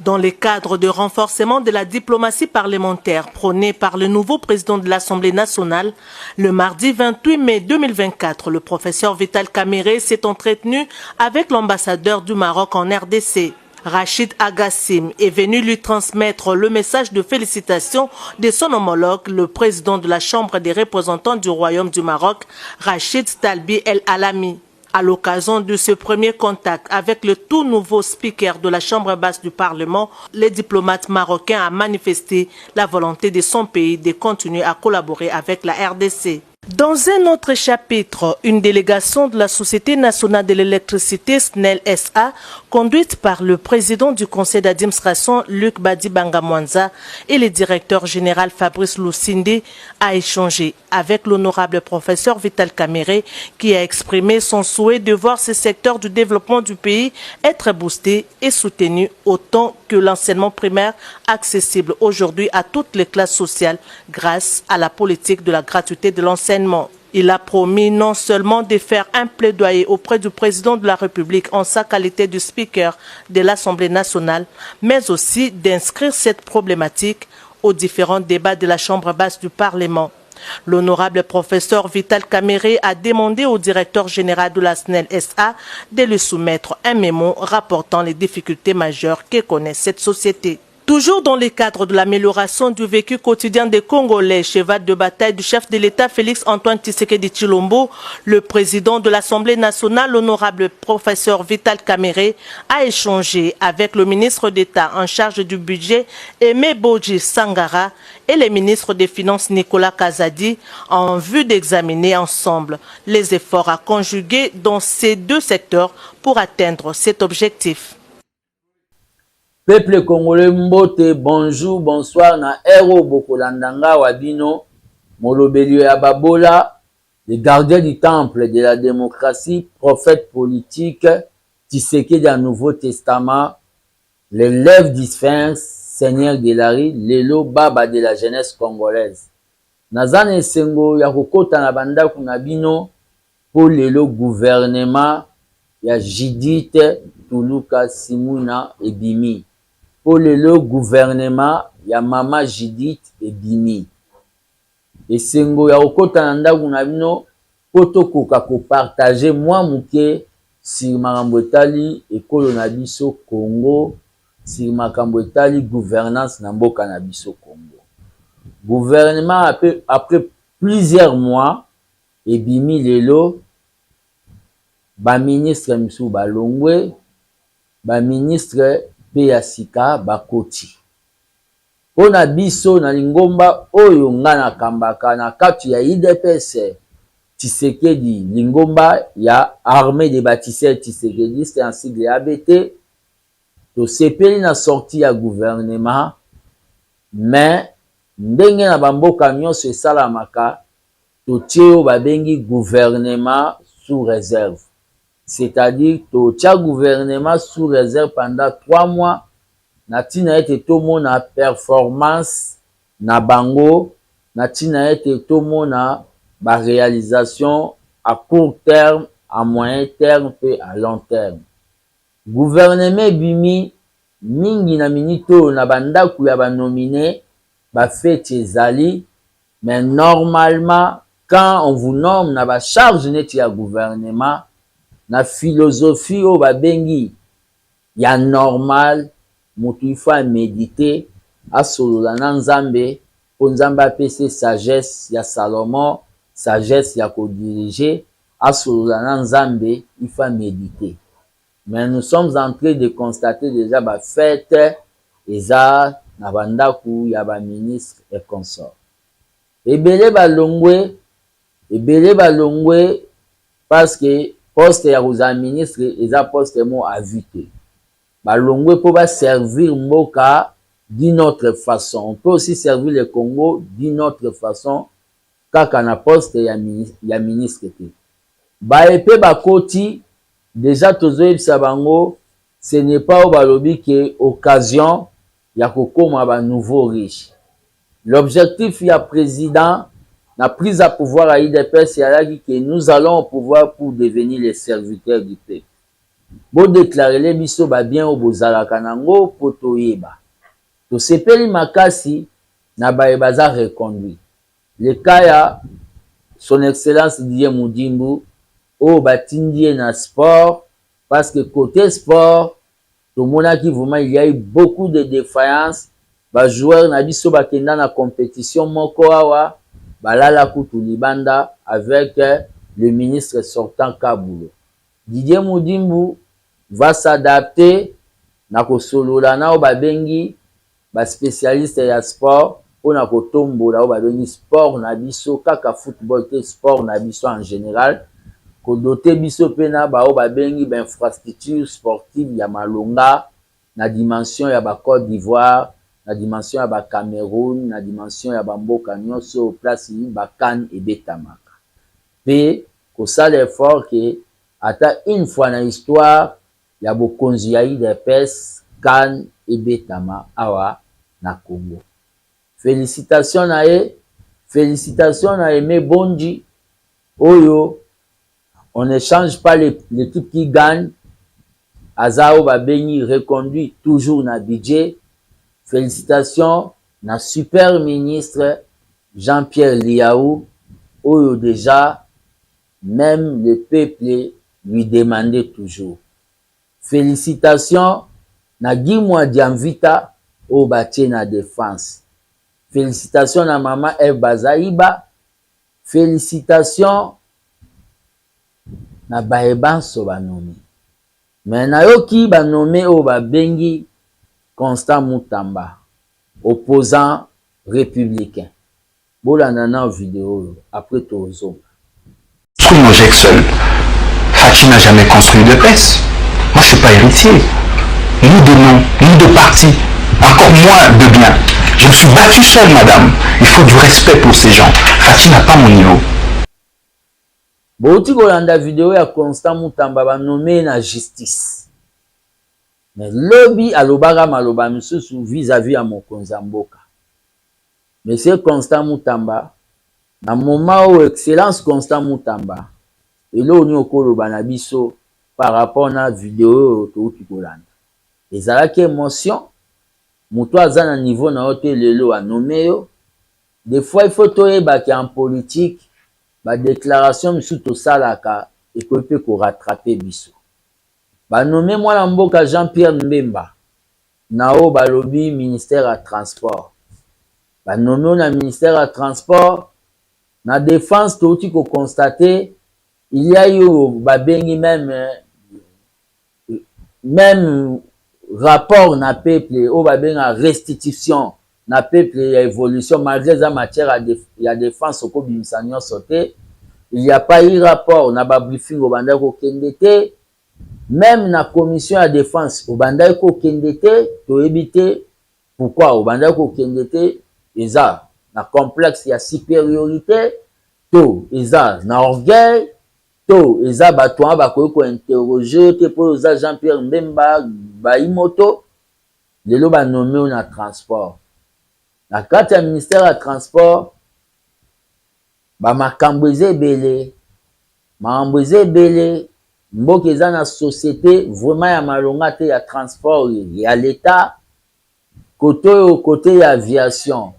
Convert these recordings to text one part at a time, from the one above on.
Dans le cadre de renforcement de la diplomatie parlementaire prônée par le nouveau président de l'Assemblée nationale, le mardi 28 mai 2024, le professeur Vital Kamerhe s'est entretenu avec l'ambassadeur du Maroc en RDC. Rachid Agassim est venu lui transmettre le message de félicitations de son homologue, le président de la Chambre des représentants du Royaume du Maroc, Rachid Talbi El Alami. À l'occasion de ce premier contact avec le tout nouveau speaker de la Chambre basse du Parlement, le diplomate marocain a manifesté la volonté de son pays de continuer à collaborer avec la RDC. Dans un autre chapitre, une délégation de la Société nationale de l'électricité SNEL SA, conduite par le président du conseil d'administration Luc Badibanga Mwanza et le directeur général Fabrice Lucinde, a échangé avec l'honorable professeur Vital Kamerhe qui a exprimé son souhait de voir ce secteur du développement du pays être boosté et soutenu autant que l'enseignement primaire accessible aujourd'hui à toutes les classes sociales grâce à la politique de la gratuité de l'enseignement. Il a promis non seulement de faire un plaidoyer auprès du président de la République en sa qualité de speaker de l'Assemblée nationale, mais aussi d'inscrire cette problématique aux différents débats de la Chambre basse du Parlement. L'honorable professeur Vital Kamerhe a demandé au directeur général de la SNEL SA de lui soumettre un mémo rapportant les difficultés majeures que connaît cette société. Toujours dans le cadre de l'amélioration du vécu quotidien des Congolais, cheval de bataille du chef de l'État Félix Antoine Tshisekedi Tshilombo, le président de l'Assemblée nationale, l'honorable professeur Vital Kamerhe, a échangé avec le ministre d'État en charge du budget, Aimé Boji Sangara, et le ministre des Finances Nicolas Kazadi en vue d'examiner ensemble les efforts à conjuguer dans ces deux secteurs pour atteindre cet objectif. Peuple congolais, mbote, bonjour, bonsoir na ero bokolanda nga wa bino molobeli ya babola, le gardien du temple de la démocratie, prophète politique Tshisekedi ya Nouveau Testament, l'élève du Sphinx, seigneur de la rue, lelo baba de la jeunesse congolaise. Naza na esengo ya kokota na bandako na bino mpo lelo gouvernement ya Judith Tuluka Simuna ebimi, mpo lelo gouvernement ya mama Judith ebimi. Esengo ya kokota na ndako na bino mpo tokoka kopartager mwa moke sur makambo etali ekolo na biso Congo, sur makambo etali gouvernance na mboka na biso Congo. Gouvernement après plusieurs mois ebimi lelo. Baministre misusu balongwe, baministre mpe ya sika bakoti. Mpo na biso na lingomba oyo nga nakambaka na kati ya UDPS Tshisekedi, lingomba ya Armée des bâtisseurs tshisekedistes en sigle ABT, tosepeli na sortie ya gouvernement. Mais ndenge na bamboka nyonso esalamaka, totie oyo babengi gouvernement sous réserve, c'est-à-dire totia gouvernement sous réserve pendant 3 mois na ntina ete tomona performance na bango, na ntina ete tomona baréalisation à court terme, à moyen terme mpe à long terme. Gouvernement ebimi mingi na minute oyo na bandako ya banomine, bafeti ezali. Mais normalement, quand on vous nomme na bacharge neti ya gouvernement, na philosophie oyo babengi ya normal, moto il faut amédite, asolola na Nzambe mpo Nzambe apesi sagesse ya Salomon, sagesse ya kodiriger. Asolola na Nzambe, il faut amédite. Mais nous sommes en train de constater déjà bafete eza na bandako ya baministre et consort. Ebele balongwe, ebele balongwe, parce que poste ya kozala ministre eza poste mo à vue te. Balongwe mpo baservir mboka d'une autre façon. On peut aussi servir le Congo d'une autre façon, kaka na poste ya ministre te. Baye mpe bakoti déjà, tozoyebisa bango, ce n'est pas oyo balobi ke occasion ya kokóma banouveau riche. L'objectif ya président na prise à pouvoir à UDPS ezalaki ke nous allons au pouvoir pour devenir les serviteurs du peuple. Bo declarele biso ba biens oyo bozalaka nango po toyeba. Tosepeli makasi na baye baza reconduits. Le cas ya son excellence Didier Mudimbu oyo batindi ye na sport parce que cote sport tomonaki vraiment il ya eu beaucoup de defaillance, ba joueurs na biso bakenda na competition moko awa balala kutu libanda avec le ministre sortant Kabulo. Didier Mudimbu va s'adapter na kosolola na oyo babengi ba specialistes ya sport pona kotombola oyo babengi sport na biso, kaka football te, sport na biso en general, ko doter biso pe na ba oyo babengi ba infrastructures sportives ya malonga na dimension ya ba Cote d'Ivoire, na dimension ya ba Cameroun, na dimension ya ba mboka nionso oyo place ba can ebetamaka. Pe kosala effort que ata une fois na histoire ya bokonzi ya udps can ebetama awa na Congo. Felicitations na ye, felicitations na Aime Bondji oyo on ne change pas l'equipe qui gagne, aza oyo babengi reconduit toujours na budget. Felicitations na super ministre Jean-Pierre Liaou oyo dejà meme le peuple lui demandait toujours. Felicitations na Guy Muadiamvita oyo batie na defense. Felicitations na mama Eve Bazaiba. Felicitations na baye banso ba nomme. Mais nayoki ba nomme oyo babengi Constant Mutamba opposant republicain. Bolanda nao video oyo après tozonga. Construit Nogec seul. Fatshi n'a jamais construit l'UDPS. Moi, je suis pas héritier. Ni de nom, ni de parti. Encore moins de biens. Je me suis battu seul, madame. Il faut du respect pour ces gens. Fatshi n'a pas mon niveau. Bowuti kolanda video ya Constant Mutamba ba nomme ye na justice. Mais lobi alobaka maloba misusu vis à vis ya mokonzi ya mboka. Monsieur Constant Mutamba, na moment oyo excellence Constant Mutamba, eloko nini okoloba na biso par rapport na video oyo towuti kolanda? Ezalaki emotion? Mutu aza na niveau na yo te lelo a nomme yo? Des fois il faut toyeba que en politique ba declarations misusu tosalaka ekoki pe ko rattraper biso. Ba nomme mwana mboka Jean Pierre Mbemba na oyo balobi ministère ya transport. Ba nomme yo na ministère ya transport, na defense towuti ko constater il ya eu oyo babengi meme meme rapport na peuple oyo babengaka restitution na peuple ya evolution malgre eza matière ya defense okobimisa nionso te, il ya pas eu rapport na ba briefing obandaki kokende te, Meme na commission ya defense obandaki ko kende te, toyebi te pourquoi obandaki ko kende te, eza na complexe ya superiorite to eza na orgueil to eza batu wana bakoki ko interroger yo te po oza Jean Pierre Mbemba Bayimoto, lelo ba nomme yo na transport. Na kati ya ministère ya transport ba makambo eza ebele. Makambo eza ebele, mboka eza na societe vraiment ya malonga te ya transport ya l'etat, cote oyo cote ya aviation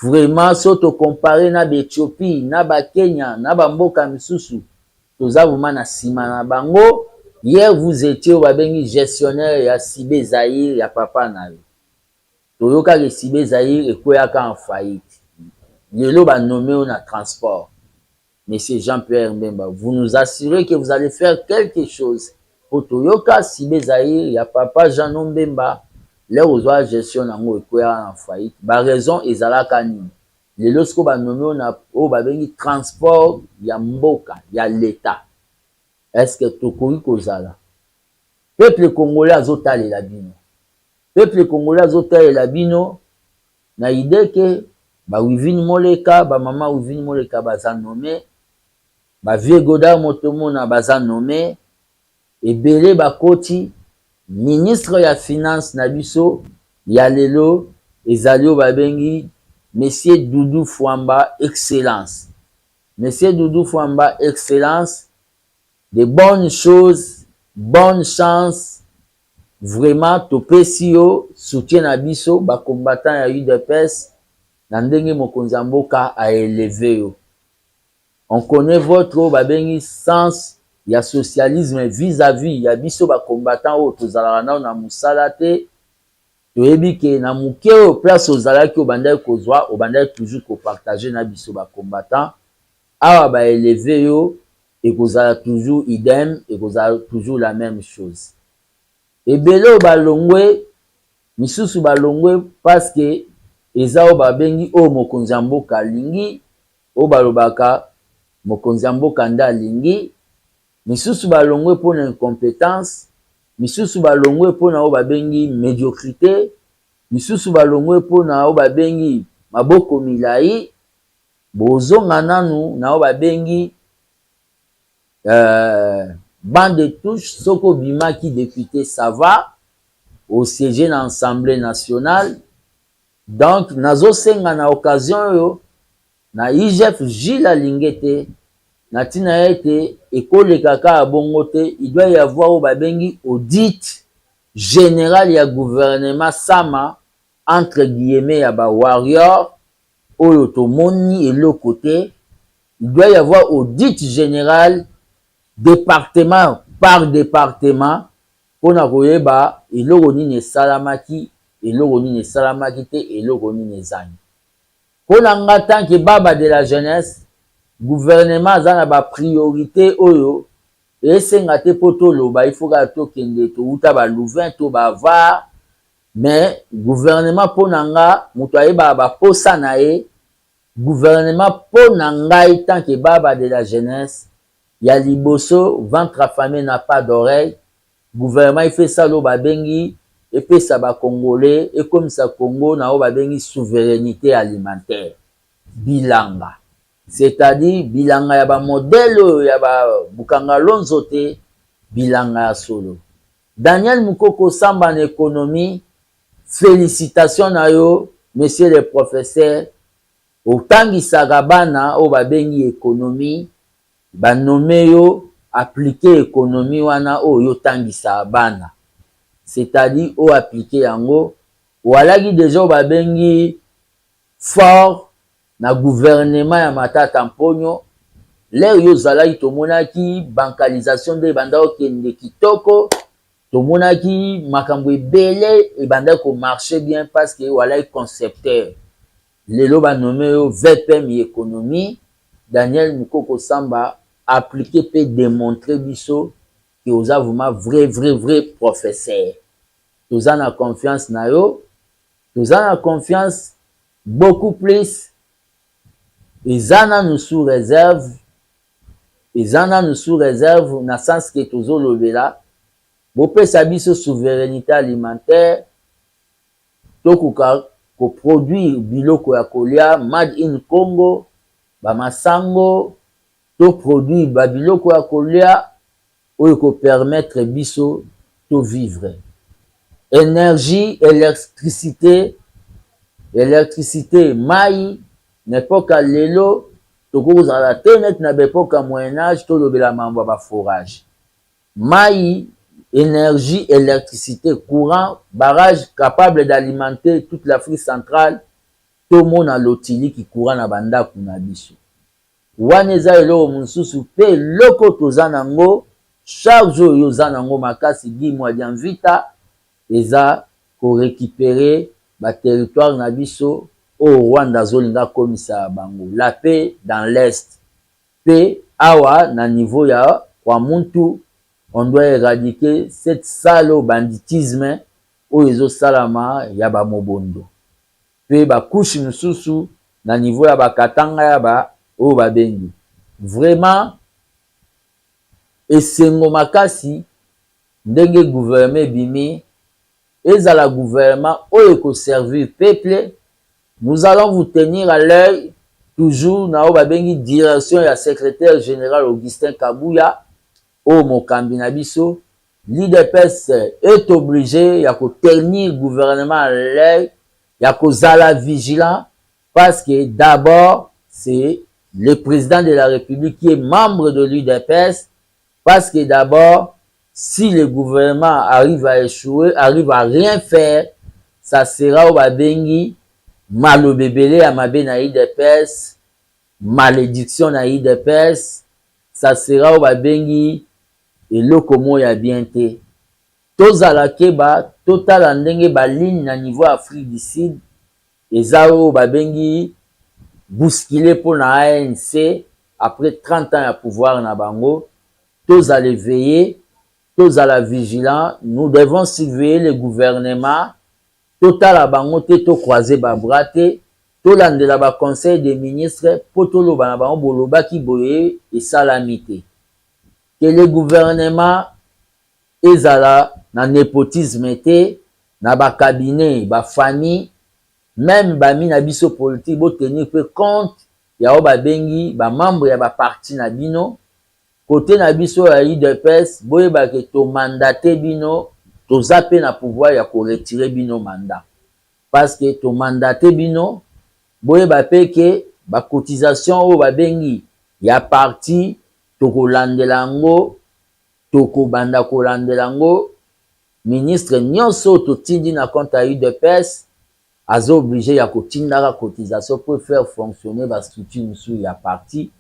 vraiment soki to comparer na ba Ethiopie na ba Kenya na ba mboka misusu toza vraiment na sima na bango, hier vous etiez oyo babengi gestionnaire ya Cibe Zaïre ya papa na yo, toyokaka Cibe Zaïre ekweyaka en faillite, lelo ba nomme yo na transport. Monsieur Jean Pierre Mbemba vous nous assurez que vous allez faire quelque chose po toyoka Cibe Zaïre ya papa Jeannot Mbemba l'heure ozwa gestion nango ekweyaka na faillite ba raison ezalaka nini lelo sikoyo ba nomme yo na oyo babengi transport ya mboka ya l'etat est ce que tokoki kozala peuple congolais azotalela bino peuple congolais azotalela bino Na idee que ba wivine moleka, ba mama wivine moleka baza nomme, ba vieux godard motomona baza nomme, ebele bakoti, ministre ya finance na biso ya lelo ezali oyo babengi monsieur Doudou Fwamba excellence. Monsieur Doudou Fwamba excellence, de bonnes choses. Bonne chance vraiment, topesi yo soutien na biso bacombattant ya UDPS na ndenge mokonzi ya mboka aélever yo. On connaît votre oyo babengi sens ya socialisme vis-à-vis ya biso bacombattant oyo tozalaka nano na mosala te. Toyebi ke na moke oyo place ozalaki, obandaki kozwa, obandaki toujours kopartager na biso bacombattant. Awa baélever yo, ekozala toujours idem, ekozala toujours la même chose. Ebele oyo balongwe, misusu balongwe parce que eza oyo babengi oyo mokonzi ya mboka alingi, oyo balobaka mokonzi ya mboka nde alingi. Misusu balongwe mpona incompétence, misusu balongwe mpona oyo babengi médiocrité, misusu balongwe mpona oyo babengi maboko milai. Bozonga nanu na oyo babengi banc de touche. Soki obimaki député, ça va, osiéger na Assemblée nationale. Donc nazosenga na occasion oyo na IGF Jules Alingete na ntina ete ekoleka kaka bongo te. Il doit y avoir oyo babengi audit général ya gouvernement Sama, entre guillemets, ya bawarrior oyo tomoni eloko te. Il doit y avoir audit général département par département mpona koyeba eloko nini esalamaki, eloko nini esalamaki te, eloko nini ezangi. Mpo na nga, tant que baba de la jeunesse, gouvernement aza na bapriorité oyo esenga te mpo toloba. Ifo kaka tokende touta balouvain to bavar. Mais gouvernement, mpo na nga, moto ayebaka baposa na ye. Gouvernement, mpo na ngai, tant que baba de la jeunesse, ya liboso, ventre affamé n'a pas d'oreille. Gouvernement ife esala oyo babengi epesa bacongolais, ekomisa Congo na oyo babengi souveraineté alimentaire. Bilanga, c'est-à-dire bilanga ya bamodèle oyo ya babukanga lonzo te, bilanga ya solo. Daniel Mukoko Samba na économie, félicitation na yo, monsieur le professeur. Otangisaka bana oyo babengi économie, banommer yo, appliquer économie wana oyo otangisaka bana, c'est-à-dire oyo appliquer yango. Owalaki déjà oyo babengi fort na gouvernement ya Matata Mponyo. L'heure yo ozalaki, tomonaki bancarisation nde ebanda kokende kitoko, tomonaki makambo ebele ebandaki komarcher bien parce que owalaki concepteur. Lelo banommer yo VPM économie. Daniel Mukoko Samba, appliquer mpe démontrer biso ke oza vraiment vrai, vrai, vrai professeur. Toza na confiance na yo, toza na confiance beaucoup plus. Eza nanu sous réserve, eza nanu sous réserve na sens ke tozolobela bopesa biso souveraineté alimentaire, tokoka koproduire biloko ya kolia made in Congo, bamasango, toproduire babiloko ya kolia oyo ekopermettre biso tovivre. Énergie, électricité, électricité, mai. Na époque ya lelo tokoki kozala te neti na baépoque ya Moyen Âge, tolobela mambo ya baforage. Mai, énergie, électricité, courant, barrage capable d'alimenter toute l'Afrique centrale, tomona lotiliki, courant na bandako na biso. Wana eza eloko mosusu. Mpe eloko toza nango, charge oyo oza nango makasi, Guy Mwadiamvita, eza korécupérer baterritoire na biso oyo Rwanda azolinga akomisa bango. La paix dans l'Est, mpe awa na niveau ya Kwamuntu, on doit éradiquer cette sale banditisme oyo ezosalama ya bamobondo mpe bacouche mosusu na niveau ya bakatanga ya ba oyo babengi. Vraiment esengo makasi ndenge gouvernement ebimi, ezala gouvernement oyo ekoservir peuple. Nous allons vous tenir à l'œil toujours na oyo babengi direction ya secrétaire général Augustin Kabuya, oyo mokambi na biso. L'UDPS est obligé ya kotenir gouvernement à l'œil, ya kozala vigilant, parce que d'abord c'est le président de la République qui est membre de l'UDPS, parce que d'abord Si le gouvernement arrive à echouer, arrive à rien faire, ça sera oyo babengi maloba ebele ya mabe na UDPS, malédiction na UDPS, ça sera oyo babengi eloko moko ya bien te. Tozala keba, totala ndenge baligne na niveau ya Afrique du Sud eza oyo babengi bousculé mpona ANC après 30 ans ya pouvoir na bango. Tozala éveillé, tozala vigilant, nous devons surveiller le gouvernement. Totala bango te, tocroise babras te, tolandela baconseil des ministres mpo toloba na bango: bolobaki boye, esalami te. Que le gouvernement ezala na népotisme te na bacabinet, bafamille, même bami na biso politique. Botenir mpe compte ya oyo babengi bamembre ya baparti na bino. Kote na biso ya UDPS, boyebake tomandate bino, toza mpe na pouvoir ya koretirer bino mandat parce que tomandate bino. Boyeba mpe ke bacotisation oyo babengi ya parti, tokolandela yango, tokobanda kolandela yango. Ministre nyonso oyo totindi na compte ya UDPS aza obligé ya kotindaka cotisation po faire fonctionner bastructure mosusu ya parti.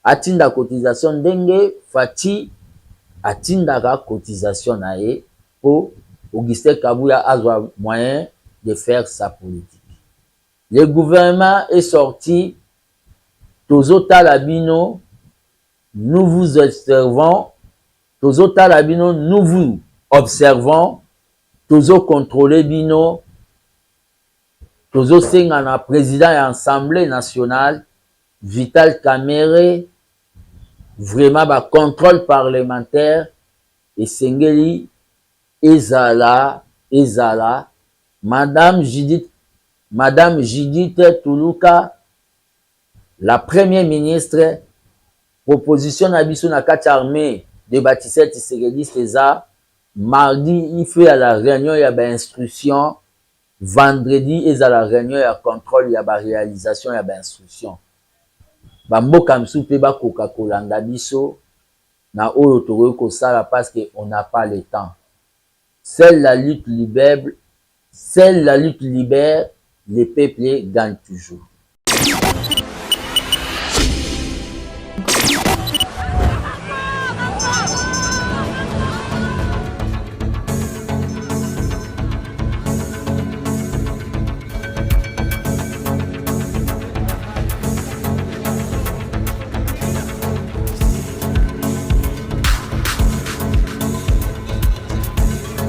Atinda cotisation ndenge Fatshi atindaka cotisation na ye mpo Augustin Kabuya azwa moyen de faire sa politique. Le gouvernement est sorti, tozotala bino, nous vous observons, tozotala bino, nous vous observons, tozocontrôle bino. Tozosenga na président ya Assemblée nationale, Vital Kamerhe, vraiment bacontrôle parlementaire esengeli ezala. Madame Judith Tuluka, la première ministre, proposition na biso na kati ya armée de bâtisseur tshisekediste eza: mardi il faut ya la réunion ya bainstruction, vendredi ezala réunion ya contrôle ya baréalisation ya bainstruction. Bamboka mosusu mpe bakoka kolanda biso na oyo tokoki kosala parce que on n'a pas le temps. Seule la lutte libère, seule la lutte libère, le peuple gagne toujours.